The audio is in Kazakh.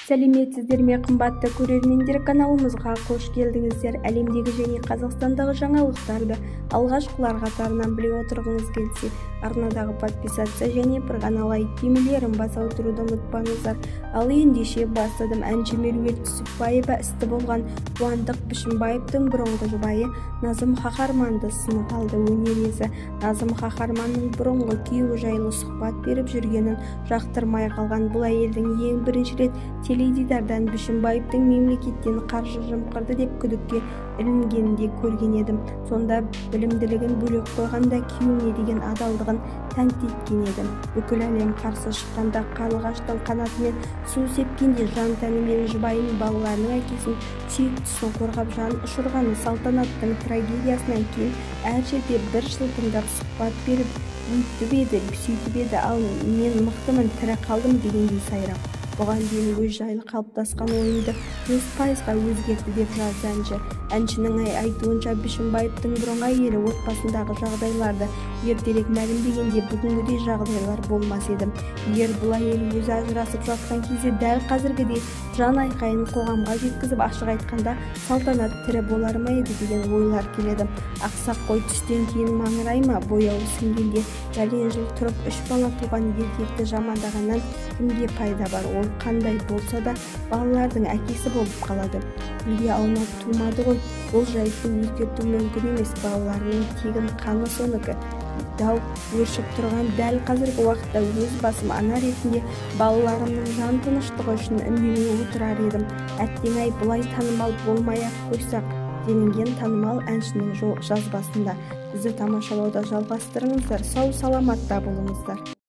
Сәлеметсіздер ме, қымбатты көрермендер, каналымызға қош келдіңіздер. Әлемдегі және Қазақстандағы жаңалықтарды алғашқылар қатарынан біле отырғыңыз келсе, арнадағы подписаться және бір ғана лайк түймелерін баса отыруды ұмытпаңыздар. Ал ендеше бастадым. Әнші Меруерт Түсіпбаева істі болған Қуандық Бішімбаевтың бұрынғы жұбайы Назым Хақарманды сынға алды. Өнер иесі Назым Хақарманның бұрынғы күйеуі жайлы сұхбат беріп жүргенін жақтырмай қалған. Бұл әйелдің ең бірінші рет теледидардан Бішімбаевтың мемлекеттен қаржы жымқырды деп күдікке ілінгенінде көрген едім. Сонда білімділігін бөлек қойғанда күйеуіне деген адалдығын тәнті еткен едім. Бүкіл әлем қарсы шыққанда, қарлығаштың қанатымен су сепкенде жан тәнімен жұбайын, балаларының әкесін, сүйіктісін қорғап жан ұшырғаны. Салтанаттың трагедиясынан кейін әр жерде бір жылтыңдап сұхбат беріп, өйтіп еді, сөйтіп еді, ал мен мықтымын, тірі қалдым дегендей сайрап. Бұған дейін өз жайлы қалыптасқан ойымды 100%-ға өзгертті, деп жазды әнші. Әншінің айтуынша, Бішімбаевтың бұрынғы әйелі отбасындағы жағдайларды ертерек мәлімдегенде, бүгінгідей жағдайлар болмас еді. Егер бұл әйел өзі ажырасып жатқан кезде дәл қазіргідей жан айқайын қоғамға жеткізіп, ашық айтқанда, Салтанат тірі болар ма еді деген ойлар келеді. Ақсақ қой түстен кейін маңырай ма, бояуы сіңгенде бәлен жыл тұрып, үш бала туған еркекті жамандағаннан кімге пайда бар? Ол қандай болса да балалардың әкесі болып қалады. Күлге аунап тумады ғой. Бұл жайтты өзгерту мүмкін емес. Балаларының тегін қаны соныкі. Дау өршіп тұрған дәл қазіргі уақытта өз басым ана ретінде балаларымның жан тыныштығы үшін үндемей отырар едім. Әттең-ай, бұлай танымал болмай-ақ қойсақ, делінген танымал әншінің жазбасында. Бізді тамашалауды жалғастырыңыздар. Сау-саламатта болыңыздар.